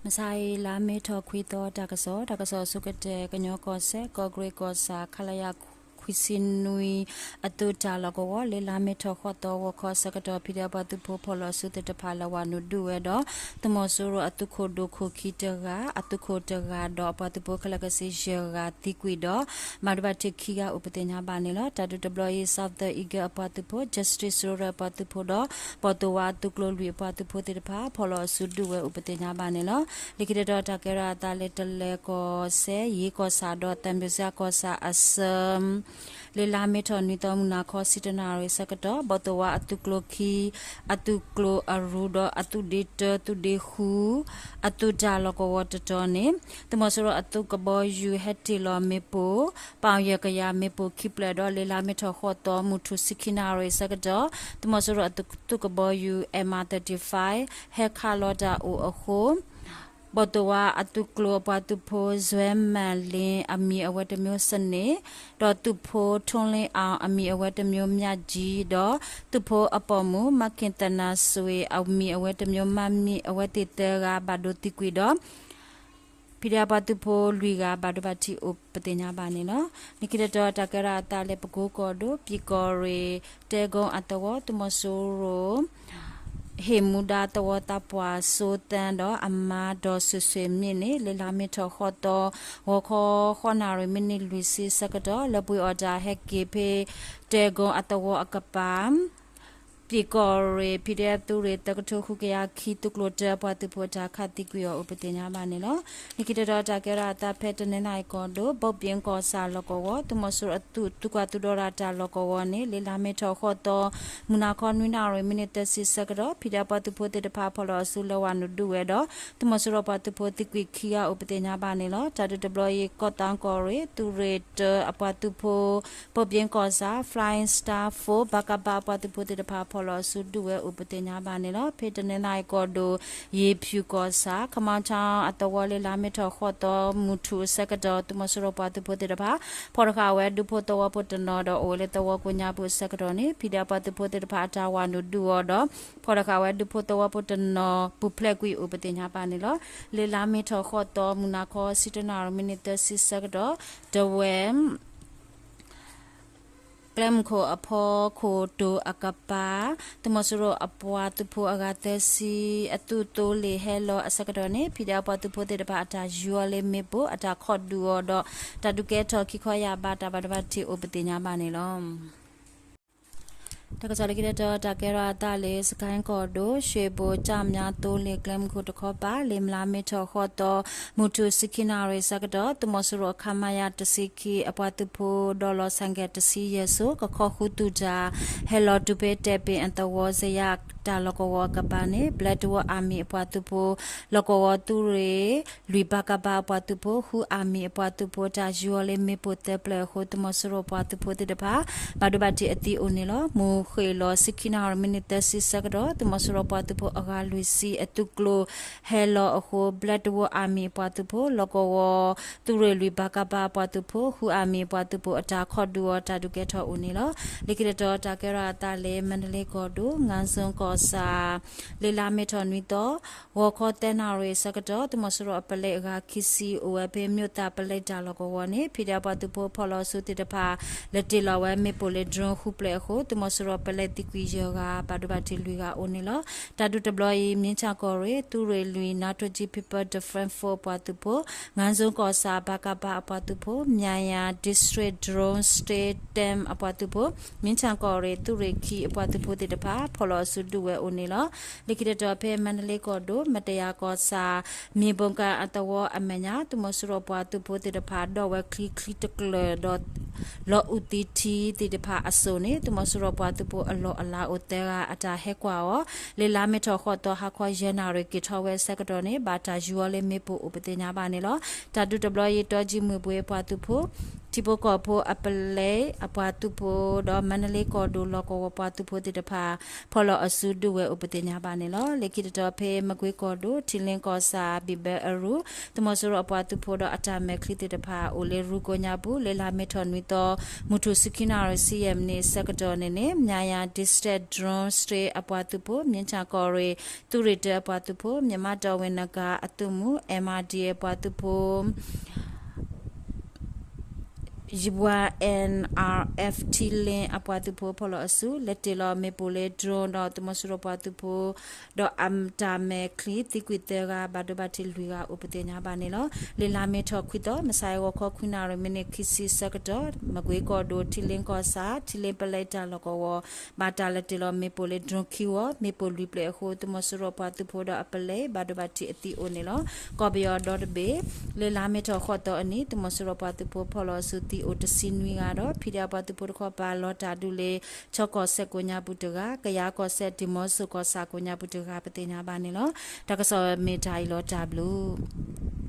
မုၢ်ဆါအံၤ လါမ့ၤထီၣ်ခွံသီ တၢ်ကစီၣ်, တၢ်ကစီၣ်အဆိကတၢၢ် ကညီကီၢ်စဲၣ် ကီၢ်ကရ့ၣ်ကီၢ်ဆၣ် ခလရ ခွံဆံနွံ အသုးတၢ်လီၢ်ကဝီၤ လၢလါမ့ၤထီၣ်ဃိးသီ ဂီၤခီဆၢကတီၢ် ဖံးဒဲးအပှၤသုးဖိ ဖီၣ်လီၤအစုသ့ၣ်တဖၣ် လဲၤဝးနုာ်ဒုးဝဲဒီး သုးမီၤစိရိၤအသုးခိၣ်ဒိၣ်ခိၣ်ခံတဂၤ အသုးခိၣ်တဂၤဒီးအပှၤသုးဖိခဲလၢာ်ခဲဆ့ယဲၢ်ဂၤသံကွံာ်ဒီး ဘၣ်ဒိဘၣ်ထံးခံဂၤအိၣ်ပသ့ၣ်ညါဘၣ်န့ၣ်လီၤ. တၢ်ဒုးတဘျီအံၤ Southern Eagle အပှၤသုးဖိ Justice Road အပှၤသုးဖိဒီး ဘီၣ်သိၣ်ဝါအသုးကျိၤလွံၢ်အပှၤသုးဖိသ့ၣ်တဖၣ် ဖီၣ်လီၤအစုဒုးဝဲအိၣ်ပသ့ၣ်ညါဘၣ်န့ၣ်လီၤ. လၢခံတတီၤတၢ်ကဲထီၣ်အသးလၢ တလဲၤကီၢ်စဲၣ် ယ့ကီၢ်ဆၣ်ဒီး သံပြစၢကီၢ်ဆၣ်အဆၢ လၢလါမ့ၤထီၣ်နွံသီ မုၢ်နၤခီ ဆံတၢနၣ်ရံၣ်ဆၢကတီၢ် ဘီၣ်သိၣ်ဝါအသုးကျိၤခံ အသုးကျိၤအရူဒီးအသုးဒ့တၢ သုးဒ့ဃု အသုးတၢ်လီၢ်ကဝီၤတတီၤန့ၣ် သုးမီၤစိရိၤအသုးကဘီယူၤဟဲတ့ၢ်လီၤမ့ၣ်ပိၢ် ပီၣ်ယဲၢ်ကယၤမ့ၣ်ပိၢ်ခံဖျၢၣ်ဒီး လၢလါမ့ၤထီၣ်ဃိးသီ မုၢ်ထူၣ်ဆံခံနၣ်ရံၣ်ဆၢကတီၢ် သုးမီၤစိရိၤအသုးကဘီယူၤ M I thirty-five ဟဲခးလီၤတၢ်အိၣ်အဃိ ဘီၣ်သိၣ်ဝါအသုးကျိၤအပှၤသုးဖိ ဇွဲမၢၣ်လ့ အမံၤအဝဲတမျိုး စနေ ဒီးသုးဖိ ထွန်းလင်းအောင် အမံၤအဝဲတမျိုး မြတ်ကြီး ဒီးသုးဖိအပိာ်မုၣ် မၢ်က့ၣ်သနၤစွ့ၣ် အမံၤအဝဲတမျိုး မၢ်မံၤ အဝဲသ့ၣ်သၢဂၤဘၣ်ဒိသံကွံာ်ဒီး ဖံးဒဲးအပှၤသုးဖိလွံၢ်ဂၤ ဘၣ်ဒိဘၣ်ထံးအိၣ်ပသ့ၣ်ညါဘၣ်န့ၣ်လီၤ. လၢခံတတီၤတၢ်ကဲထီၣ်အသးလၢ ပကိကီၢ်ဒိၣ် ပၠံးကီၢ်ရ့ၣ် တဲကုန်းအသဝီ သုးမီၤစိရိၤ ဟ့ၣ်မူဒါသဝီသးပှၢ် စိသၢဒီးအမါဒီး ဆွ့ၣ်ဆွ့ၣ်မ့ၣ်န့ၣ် လၢလါမ့ၤထီၣ်ဃိးသီ ဂီၤခီ ဃိးနၣ်ရံၣ် မံးနံးလွံၢ်ဆံဆၢကတီၢ် လၢပှ့ၤအီၣ်တၢ်ဟဲက့ၤဖဲ တဲကုန်းအသဝီအကပၤ ပၠံးကီၢ်ရ့ၣ် ဖံးဒဲးသုးရ့ၣ် သၢကထိဃုကယၤခံ သုးကျိၤတၢအပှၤသုးဖိအတၢ်ခးသံကွံာ်အီၤအိၣ်ပသ့ၣ်ညါဘၣ်န့ၣ်လီၤ. လၢခံတတီၤတၢ်ကဲထီၣ်အသးဖဲတနီသရံၣ်ကီၢ်ဒိၣ် ဘိၣ်ပၠ့ကီၢ်ဆၣ်လီၢ်ကဝီၤ သုးမီၤစိရိၤအသုး သုးကွၢ်သုးဒီတၢ်လီၢ်ကဝီၤန့ၣ် လၢလါမ့ၤထီၣ်ဃိးသီ မုၢ်နၤခီနွံနၣ်ရံၣ် မံးနံးသၢဆံဆၢကတီၢ် ဖံးဒဲးအပှၤသုးဖိသ့ၣ်တဖၣ် ဖီၣ်လီၤအစုလဲၤဝးနုာ်ဒုးဝဲဒီး သုးမီၤစိရိၤအပှၤသုးဖိသံကွံာ်ခံဂၤအိၣ်ပသ့ၣ်ညါဘၣ်န့ၣ်လီၤ. တၢ်ဒုးတဘျီအံၤ ကီၢ်သၣ်ကီၢ်ရ့ၣ် သုးရ့ၣ်တၢအပှၤသုးဖိ ဘိၣ်ပၠ့ကီၢ်ဆၣ် Flying Star Force ဘၣ်ကးဘးအပှၤသုးဖိသ့ၣ်တဖၣ် ဖီၣ်လီၤအစုဒုးဝဲအိၣ်ပသ့ၣ်ညါဘၣ်န့ၣ်လီၤ. ဖဲတနီသရံၣ်ကီၢ်ဒိၣ် ယ့ၤဖၠူၣ်ကီၢ်ဆၣ် ခမီထီၣ်အသဝီလၢလါမ့ၤထီၣ်ဃိးသီ မုၢ်ထူၣ်အဆၢကတီၢ် သုးမီၤစိရိၤပှၤသုးဖိသ့ၣ်တဖၣ် ဖီၣ်တဃာ်ဝဲဒူဖိသဝီဖိတနီၤဒီးအိၣ်ဝဲလၢသဝီကိးညါပူၤအဆၢကတီၢ်န့ၣ် ဖံးဒဲးအပှၤသုးဖိသ့ၣ်တဖၣ်အတၢ်ဝးနုာ်ဒုးအီၤဒီး ဖီၣ်တဃာ်ဝဲဒူဖိသဝီဖိတနီၤ ပူၤဖျဲးကွံာ်အိၣ်ပသ့ၣ်ညါဘၣ်န့ၣ်လီၤ. လၢလါမ့ၤထီၣ်ဃိးသီ မုၢ်နၤခီ ဆံတၢနၣ်ရံၣ် မံးနံးသၢဆံဆၢကတီၢ် တဝဲ ကျဲမုၢ်ခိၣ်အဖီခိၣ်တိၤအကပၤ သုးမီၤစိရိၤအပှၤသုးဖိအဂၤသၢဆံ အသုးသိလ့ၣ်ဟဲလီၤအဆၢကတီၢ်န့ၣ် ဖံးဒဲးအပှၤသုးဖိသ့ၣ်တဖၣ်အတၢ်ယူၤအီၤလၢမ့ၣ်ပိၢ် အတၢ်ခီၣ်ဒုးအီၤဒီး တၢ်ဒုးကဲထီၣ်ခံခီယၢ်ဘး တၢ်ဘၣ်ဒိဘၣ်ထံးအိၣ်ပသ့ၣ်ညါဘၣ်န့ၣ်လီၤ. တၢ်ကစီၣ်လၢခံတတီၤ တၢ်ကဲထီၣ်အသးလၢ စကဲၣ်ကီၢ်ဒိၣ် ရှ့ဘိၣ်ကၠၣ်မၠၣ်သိလ့ၣ်ကျဲမုၢ်ခိၣ်တခီပၤ လၢလါမ့ၤထီၣ်ဃိးသီ မုၢ်ထူၣ်ဆံခံနၣ်ရံၣ်ဆၢကတီၢ် သုးမီၤစိရိၤ ခမရ တဆံခံ အပှၤသုးဖိဒီးလီၤဆၣ်ကဲၣ်တဆံယဲၢ်စိၤ ကခီဃုာ်သုးတၢ် ဟဲလီၤတုၤဖဲတဲပ့ၣ်အသဝီ စယါတၢ်လီၢ်ကဝီၤအကပၤန့ၣ် Black Wolf Army အပှၤသုးဖိ လီၢ်ကဝီၤသုးရ့ၣ် လွံၢ်ဘၣ်ကးဘးအပှၤသုးဖိ ဃု Army အပှၤသုးဖိ တၢ်ယူၤအီၤလၢမ့ၣ်ပိၢ်သၢဖျၢၣ်အဃိ သုးမီၤစိရိၤပှၤသုးဖိသ့ၣ်တဖၣ် ဘၣ်ဒိဘၣ်ထံးအသံအိၣ်န့ၣ်လီၤ. မုၢ်ဃ့ၢ်လီၤဆံခံနၣ်ရံၣ် မံးနံးသၢဆံဆၢကတီၢ် သုးမီၤစိရိၤပှၤသုးဖိအဂၤလွံၢ်ဆံအသုးကျိၤ ဟဲလီၤအဃိ Black Wolf Army အပှၤသုးဖိ လီၢ်ကဝီၤသုးရ့ၣ် လွံၢ်ဘၣ်ကးဘးအပှၤသုးဖိ ဃု Army အပှၤသုးဖိ အတၢ်ခီၣ်ဒုးအီၤ တၢ်ဒုးကဲထီၣ်အိၣ်န့ၣ်လီၤ. လၢခံတတီၤ တၢ်ကဲထီၣ်အသးလၢ မါဒလ့ကီၢ်ဒိၣ် ငါးစုံကီၢ်ဆၣ် လၢလါမ့ၤထီၣ်နွံသီ ဂီၤခီသၢနၣ်ရံၣ်ဆၢကတီၢ် သုးမီၤစိရိၤအပလဲၣ်အဂၤခံဆံ အိၣ်ဝဲဖဲ မြို့သစ် ပလဲၣ်တၢ်လီၢ်ကဝီၤန့ၣ် ဖံးဒဲးအပှၤသုးဖိ ဖီၣ်လီၤအစုသ့ၣ်တဖၣ် လဲၤတ့ၢ်လီၤဝဲမ့ၣ်ပိၢ်လၢ drone ဃုဖျၢၣ်အဃိ သုးမီၤစိရိၤအပလဲၣ်သံကွံာ်ယဲၢ်ဂၤ ဘၣ်ဒိဘၣ်ထံးလွံၢ်ဂၤအိၣ်န့ၣ်လီၤ. တၢ်ဒုးတဘျီအံၤ မ့ၢ်ဆၣ်ကီၢ်ရ့ၣ် သုးရ့ၣ်လွံၢ် Natural G People Defense Force အပှၤသုးဖိ ငါးစုံကီၢ်ဆၣ် ဘၣ်ကးဘးအပှၤသုးဖိ မၠၣ်ယၤ District Drone Station အပှၤသုးဖိ မ့ၢ်ဆၣ်ကီၢ်ရ့ၣ် သုးရ့ၣ်ခံအပှၤသုးဖိသ့ၣ်တဖၣ် ဖီၣ်လီၤအစုဒုးဝဲအိၣ်န့ၣ်လီၤ. လၢခံတတီၤဖဲ မါဒလ့ကီၢ်ဒိၣ် မတယၤကီၢ်ဆၣ် မ့ၢ်ဘိကၣ်အသဝီအမဲာ်ညါ သုးမီၤစိရိၤပှၤသုးဖိသ့ၣ်တဖၣ် ဒီးဝဲချံချံတကျၢၢ်ဒီး လီၤအုးသံထံသ့ၣ်တဖၣ်အစိၣ်န့ၣ် သုးမီၤစိရိၤပှၤသုးဖိအလီၢ်အလၤအိၣ်သၢဂၤအတၢ်ဟဲကွၢ်အီၤ လၢလါမ့ၤထီၣ်ဃိးသီ ဟါခီယဲၢ်နၣ်ရံၣ် က့ၤထီၣ်ဝဲအဆၢကတီၢ်န့ၣ် ဘၣ်တၢ်ယူၤအီၤလၢမ့ၣ်ပိၢ်အိၣ်ပသ့ၣ်ညါဘၣ်န့ၣ်လီၤ. တၢ်ဒုးတဘျီအံၤ တီကၠံမုၢ်ဘှ့ၤပှၤသုးဖိ ထံဖိကီၢ်ဖိအပလဲအပှၤသုးဖိ ဒီးမါနလ့ကီၢ်ဒိၣ်လီၢ်ကဝီၤပှၤသုးဖိသ့ၣ်တဖၣ် ဖီၣ်လီၤအစုဒုးဝဲအိၣ်ပသ့ၣ်ညါဘၣ်န့ၣ်လီၤ. လၢခံတတီၤဖဲမကွ့ကီၢ်ဒိၣ် ထံလ့ကီၢ်ဆၣ် ဘံၣ်ဘဲအရူၣ် သုးမီၤစိရိၤအပှၤသုးဖိဒီးအတၢ်မဲာ်ချံသ့ၣ်တဖၣ် အိၣ်လၢရူကိးညါပူၤ လၢလါမ့ၤထီၣ်နွံသီ မုၢ်ထူၣ်ဆံခံနၣ်ရံၣ်ဆံယဲၢ်မံးနံးဆၢကတီၢ်န့ၣ်န့ၣ် မၠါယၤ district drone strike အပှၤသုးဖိ မြင်းခြံကီၢ်ရ့ၣ် သုးရ့ၣ်တၢအပှၤသုးဖိ မြန်မာ့တော်ဝင်နဂါးအသုးမုၢ် M R D A အပှၤသုးဖိ ယဝၤ N R F ထံလ့အပှၤသုးဖိဖီၣ်လီၤအစု လဲၤတ့ၢ်လီၤမ့ၣ်ပိၢ်လၢ drone ဒီးသုးမီၤစိရိၤပှၤသုးဖိ ဒီးအတၢ်မဲာ်ချံ သံကွံာ်သၢဂၤ ဘၣ်ဒိဘၣ်ထံးလွံၢ်ဂၤအိၣ်ပသ့ၣ်ညါဘၣ်န့ၣ်လီၤ. လၢလါမ့ၤထီၣ်ခွံသီ မုၢ်ဆါအဂီၤခီခွံနၣ်ရံၣ်မံးနံးခံဆံဆၢကတီၢ် မကွ့ကီၢ်ဒိၣ် ထံလ့ကီၢ်ဆၣ် ထံလ့ပလဲတၢ်လီၢ်ကဝီၤ ဘၣ်တၢ်လဲၤတ့ၢ်လီၤမ့ၣ်ပိၢ်လၢ drone ခံဝီ မ့ၣ်ပိၢ်လွံၢ်ပျဲၢ်အဃိ သုးမီၤစိရိၤပှၤသုးဖိဒီးအပလဲ ဘၣ်ဒိဘၣ်ထံးအသံအိၣ်န့ၣ်လီၤ. ကီၢ်ပယီၤဒီတဘ့ၣ် လၢလါမ့ၤထီၣ်ဃိးသီအနံၤ သုးမီၤစိရိၤပှၤသုးဖိဖီၣ်လီၤအစုသံအိၣ်တဆံနွံဂၤဒီး ဖံးဒဲးအပှၤသုးဖိတခီပၤလီၤတၢ်ဒုးလၢ ခၠီကီၢ်စဲၣ်ကိးညါပူၤတဂၤ ကယၤကီၢ်စဲၣ် ဒံၣ်မီစိၣ်ကီၢ်ဆၣ်ကိးညါပူၤတဂၤ ပသ့ၣ်ညါဘၣ်န့ၣ်လီၤ. တၢ်ကစီၣ်မ့ၢ်တၢ်အံၤလီၤ တၢ်ဘျုး